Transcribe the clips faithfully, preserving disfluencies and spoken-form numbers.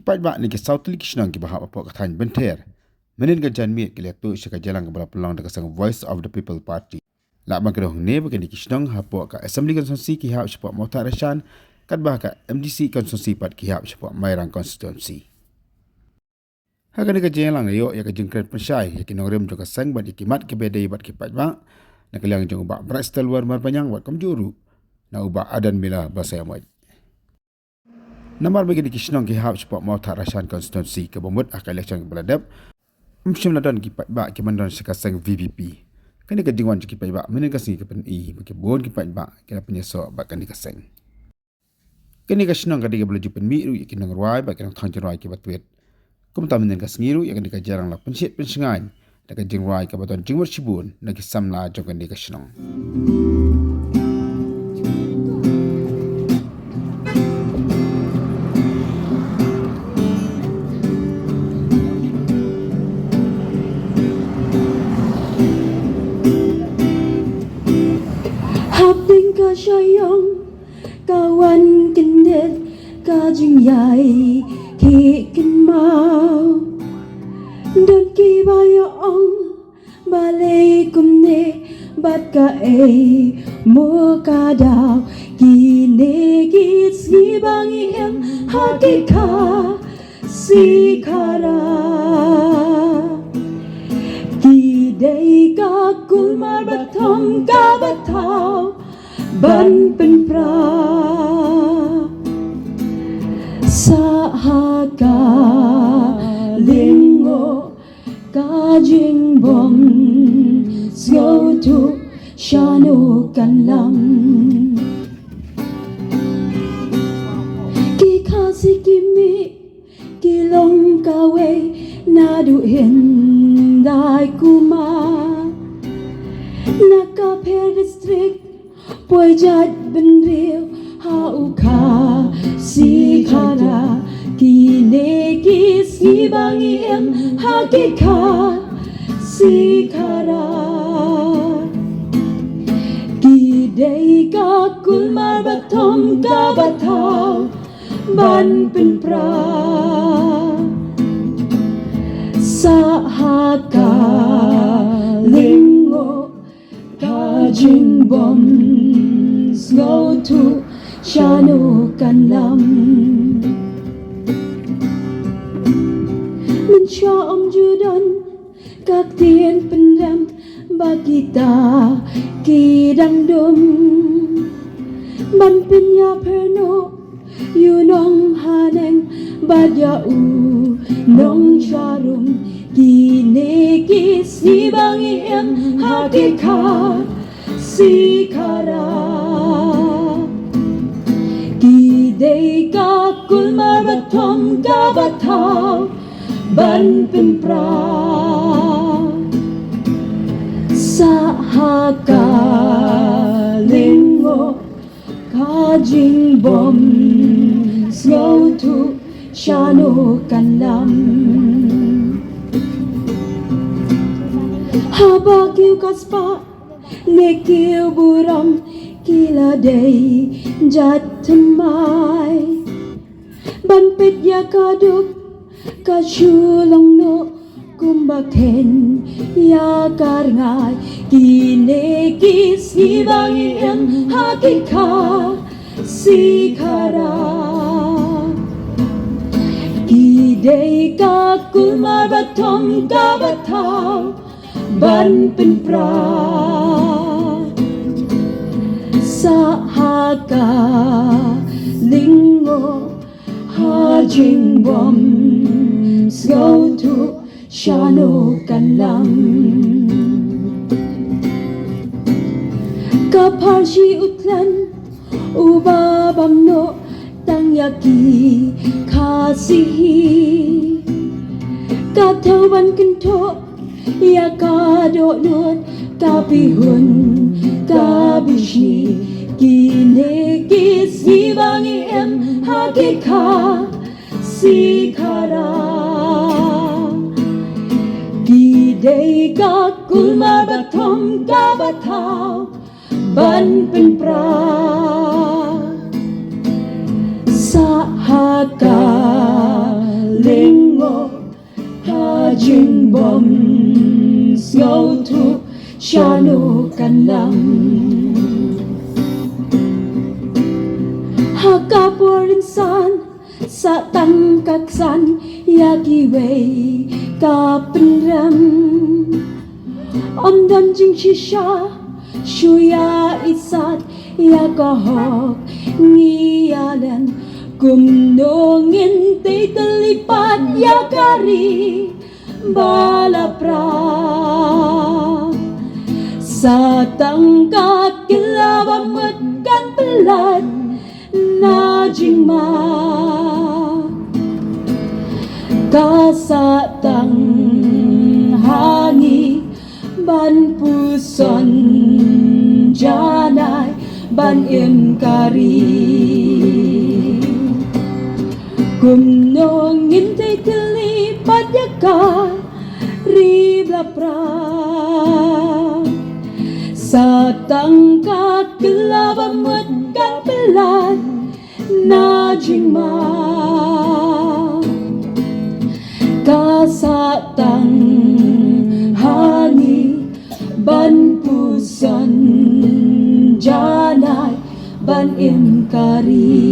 Paidbah na ki saw tylli ki shnong kiba hap hapoh ka thaiñ Bynther mynhynnin ka janmiet ki la ïathuh sha ka jingïalang kaba la pynlong da ka seng Voice of the People Party. Lah ban kdew hangne ba kine ki shnong hapoh ka Assembly Constituency ki hap shapoh Mawthadraishan, katba ka M D C Constituency pat ki hap shapoh Mairang Constituency. Ha kane ka jingïalang la ïoh ïa ka jingkren pynshai ïa ki nongrim jong ka seng bad ïa ki mat kiba dei bad ki paidbah, na ka liang jong u Bah Brightstarwell Marbaniang bad kumjuh ruh na u Bah Adan Miller Basaiawmoit. Namar ba kine ki shnong ki hap shapoh Mawthadraishan Constituency kaba mut ha ka election kaba la dep, ym shym la don ki paidbah kiban don sha ka seng V P P. Kane ka jingwan jong ki paidbah mynhynnin ka sngi ka pyni ba ki bun ki paidbah ki la pynïasoh bad kane ka seng. Kane ka shnong ka dei kaba la ju pynmih ruh ïa ki nongrwai bad ki nongthang jingrwai kiba twit. Kumta mynhynnin ka sngi ruh ïa kane ka jingïalang la pynshit pynshngaiñ da ka jingrwai kaba don jingmut shibun na ki samla jong kane ka shnong. Hapdeng ka sha ïong ka wan kyndit ka jingïai ki kynmaw. Don kiba ïa ong balei kumne bad kaei mo ka daw, kine ki sngi ba ngi im ha ki khasi khara. Ki dei ka kulmar ba thom kaba thaw ban pynpra. Sah ha ka lyngngoh ka jingbym sngewthuh shano kan lam. Ki Khasi ki mih ki long kawei naduh hyndai kumar. Na ka Pher District poi jait bynriew ha u Khasi khara. Kine ki sngi ba ngi im ha ki khasi khara. Ki dei ka kulmar ba thom kaba thaw ban pynpra. Sah ha ka lyngngoh ka jingbym sngewthuh shano kan lam. Mynshuwa ym ju don ka ktien pynrem ba kita ki dang dum ban pynïapher noh ïa u nonghaneng bad ïa u nongjarum. Kine ki sngi ba ngi im ha ki khasi khara. Ki dei ka kulmar ba thom kaba thaw ban pynpra. Sah ha ka lyngngoh ka jingbym sngewthuh shano kan lam. Haba kiew ka spah ne kiew burom ki la dei jait thymmai. Ban peit ïa ka duk ka shu long noh kumba kheiñ ïa ka rngai. Kine ki sngi ba ngi im ha ki khasi khara. Ki dei ka kulmar ba thom kaba thaw ban pynpra. Sah ha ka lyngngoh ha jingbym sngewthuh shano kan lam. Ka pharshi u thlen uba bam noh tang ïa ki Khasi hi. Ka thew ban kynthoh ïa ka dohnud ka bihun ka bishni. Kine ki sngi ba ngi im ha ki khasi khara. Ki dei ka kulmar ba thom kaba thaw ban pynpra. Sah ha ka Ong sngewthuh shano kan nang. Ha ka por insan sa tang ka ksan ïa kiwei ka pynrem. Ym don jingshisha shu ïa isat ïa ka hok ngi ïa len. Kumno ngin tei tylli pat ïa ka ri ba la pra. Sa tang ka kylla ba mut kan pynlait na jingma. Ka sa tang ha ngi ban puson janai ban im ka ri. Kumno ngin tei tylli pat ïa ka ri ba la pra. Sa tang ka kylla ba mut kan pynlait na jingma. Ka sa tang ha ngi ban puson janai ban im ka ri.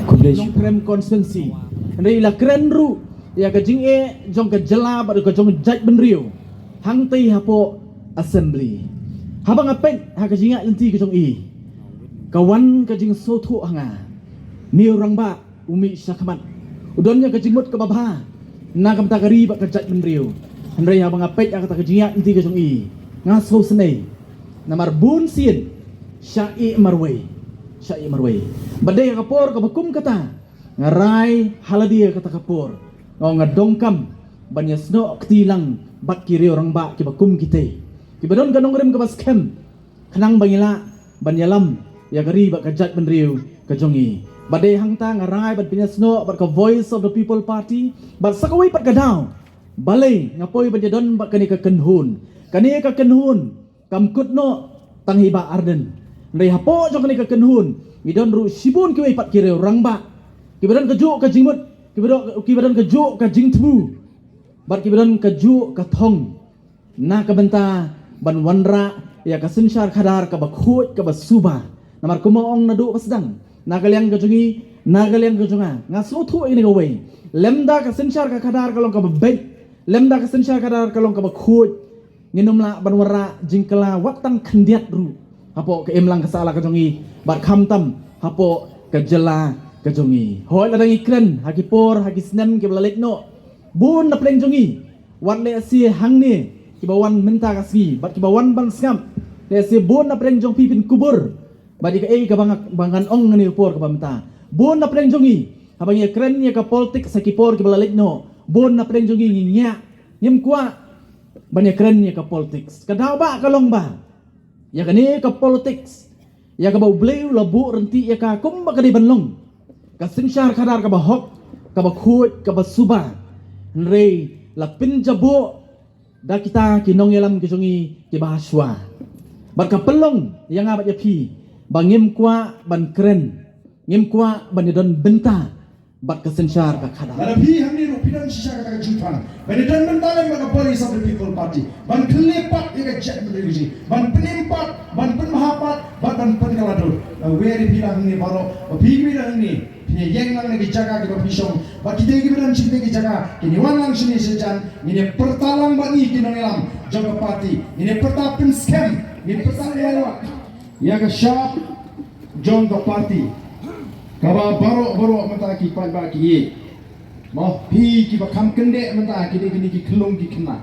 Khublei. Nongkrem constituency. Hynrei la kren ruh ïa ka jingeh jong ka jylla bad ka jong jaitbynriew hangtei hapoh assembly. Haba nga peit ha ka jingïaid lynti ka jong i, ka wan ka jingsngewthuh ha nga. Une u rangbah u mih sha khmat, u don ïa ka jingmut kaba bha na ka bynta ka ri bad ka jaitbynriew. Hynrei haba nga peit ïa kata ka jingïaid lynti ka jong i, nga sngewsynei. Namar bun sien sha ïeh marwei, sha ïeh marwei. Bad dei ha ka por kaba kum kata, nga rai ha lade kata ka por nga ong nga donkam ban ïasnoh kti lang bad ki riew rangbah kiba kum kitei, kiba don ka nongrim kaba skhem, khnang ba ngi lah ban ïalam ïa ka ri bad ka jaitbynriew ka jong ngi. Bad dei hangta nga rai bad pynïasnoh bad ka Voice of the People Party bad sa kawei pat ka daw, balei nga poi ban ïadon bad kane ka kynhun. Kane ka kynhun kam kut noh tang hi Bah Ardent. Hynrei hapoh jong kane ka kynhun ngi don ruh shibun kiwei pat ki riew rangbah kiba don kajuh ka jingmut, kiba don, kiba don kajuh ka jingthmu bad kiba don kajuh ka thong na ka bynta ban wanrah ïa ka synshar khadar kaba khuid kaba suba. Namar kumba ong naduh ba sdang, na ka liang ka jong i, na ka liang ka jong nga, nga sngewthuh ïa kane kawei. Lymda ka synshar ka khadar ka long kaba beit, lymda ka synshar khadar ka long kaba khuid, ngin ym lah ban wanrah jingkylla wat tang khyndiat ruh hapoh ka imlang ka sahlang ka jong i bad khamtam hapoh ka jylla ka jong i. Hooid, lada ngi kren ha ki por ha ki snem kiba la leit noh, bun na pdeng jong i, wat lehse hangne kiba wan mynta ka sngi bad kiba wan ban sngap, lehse bun na pdeng jong phi phin kubur bad ïa kaei kaba nga, ba ngan ong ha kane ka por kaba mynta. Bun na pdeng jong i, haba ngi ïakren ïa ka politics ha ki por kiba la leit noh, bun na pdeng jong i ngi ngiah, ngim kwah ban ïakren ïa ka politics. Ka daw ba ka long ba ïa kane ka politics, ïa kaba U Blei u la buh ryntih ïa ka kumba ka dei ban long, ka synshar khadar kaba hok, kaba khuid, kaba suba, hynrei la pynjaboh da kita ki nongïalam ki jong i kiba ha shuwa. Bad ka pynlong ïa nga bad ïa phi ba ngim kwah ban kren, ngim kwah ban ïadon bynta bad ka synshar ka khadar. Lada phi hangne ruh phi don shisha kata ka jingpang ban ïadon bynta lem bad ka Voice of the People Party, ban khyllipmat ïa ka jaitbynriew ka jong i, ban pynim pat, ban pynbha pat bad ban pynkylla dur. Lada wer ïa phi la hangne baroh, ba phi kiba don hangne phin ïeng lang na ki jaka kiba phi shong, bad kito kiba don sha kito ki jaka kin ïa wan lang shane shajan. Ngin ïa pyrta lang bad ngi ki nongïalam jong ka party, ngin ïa pyrta pynskhem, ngin pyrta ïa ka shap jong ka party kaba baroh baroh mynta ki paidbah ki ïeit. Mo, phi kiba kham kyndit mynta, ki dei kine ki khyllung ki khynnah.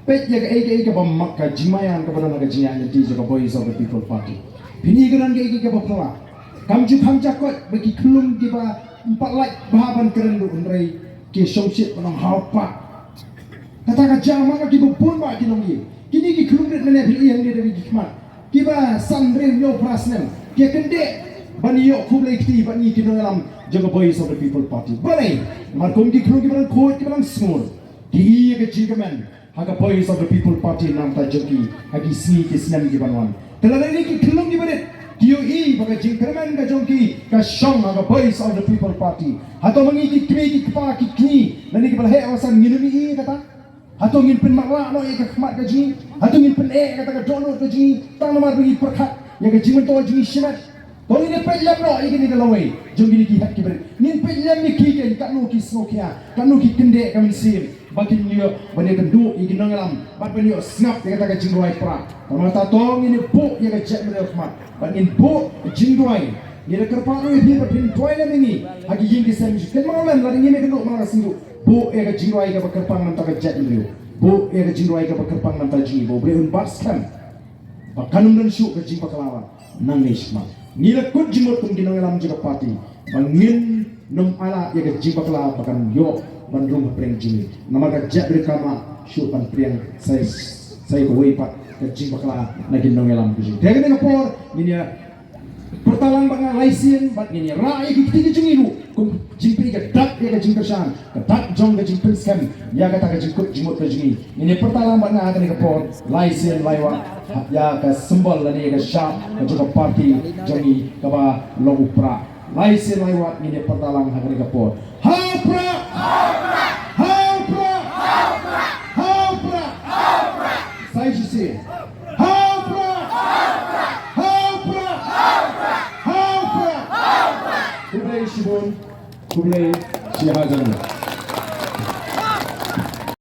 Peit ïa kaei kaei kaba mak, ka jingmaïan kaba don ha ka jingïaid lynti jong ka Voice of the People Party. Phin ïohi ka don kaei kaei kaba phylla. Kam ju kham jakoit ba ki khyllung kiba ym pat lait bha ban kren ruh, hynrei ki shongshit ban ong haw pat. Kata ka jia man la kiba bun bah ki nongïaid. Kine ki khyllung rit mynne phi ïohi hangne da ki khmat, kiba san hynriew hynñiew phra snem, ki kyndit ban ïoh khublei kti bad ngi ki nongïalam jong ka Voice of the People Party. Balei? Namar kum ki khyllung kiba dang khuid, kiba dang sngur, ki ïohi ïa ka jingkmen ha ka Voice of the People Party na ka bynta jong ki ha ki sngi ki snem ki ban wan. Te lada kine ki khyllung kiba rit Ki ïohi ba ka jingkyrmen ka jong ki ka shong ha ka Voice of the People Party. Hato ma ngi ki kmie ki kpa ki kñi lane kiba la heh ba san ngin ym ïohi ïa kata? Hato ngin pynmareh noh ïa ka khmat ka jong ngi? Hato ngin pyneh ïa kata ka dohnud ka jong ngi tang namar ba ngi pyrkhat ïa ka jingmyntoi jong ngi shimet? To ngin ïa peit lem noh ïa kine ki lawei jong kine ki hep ki barit. Ngin peit lem ïa ki, ïa katno ki sngewkhia, katno ki kyndeh ka mynsiem ba kin ïoh ban ïakynduh ïa ki nongïalam bad ban ïoh sngap ïa kata ka jingrwai prah. Namar kata to ngin ïa buh ïa ka jaitbynriew khmat bad ngin buh jingduwai. Ngi da kyrpad ruh ïa phi ba phin duwai lem ïa ngi ha ki ïing ki sem, kynmaw lem lada ngim ïakynduh man la ka seng ruh, buh ïa ka jingrwai kaba kyrpang na ka bynta ka jaitbynriew. Buh ïa ka jingrwai kaba kyrpang na ka bynta jong ngi, ba U Blei un bat skhem ba kan ym don shuh ka jingbakla nangne shakhmat. Ngi la kut jingmut kum ki nongïalam jong ka party ba ngin nym ailad ïa ka jingbakla ba kan ïoh ban rung hapdeng jong ngi. Namar ka jaitbynriew kam lah shuh ban pdiang sa ïa, sa ïa kawei pat ka jingbakla na ki nongïalam ka jong ngi. Te ha kane ka por ngin ïa pyrta lang bad nga lai sien bad ngin ïa rah ïa ki kti ki jong ngi ruh kum jingpyni ka dak ïa ka jingkyrshan, ka dak jong ka jingpynskhem ïa kata ka jingkut jingmut ka jong ngi. Ngin ïa pyrta lang bad nga ha kane ka por lai sien lai wat ïa ka symbol lane ïa ka shap ka jong ka party jong ngi kaba long u prah. Lai sien lai wat ngin ïa pyrta lang ha kane ka por. Ha u prah! Ha u prah! Ha u prah! Sa shisien. Ha u prah! Ha u prah! Ha u prah! Khublei shibun. Khublei shihajar.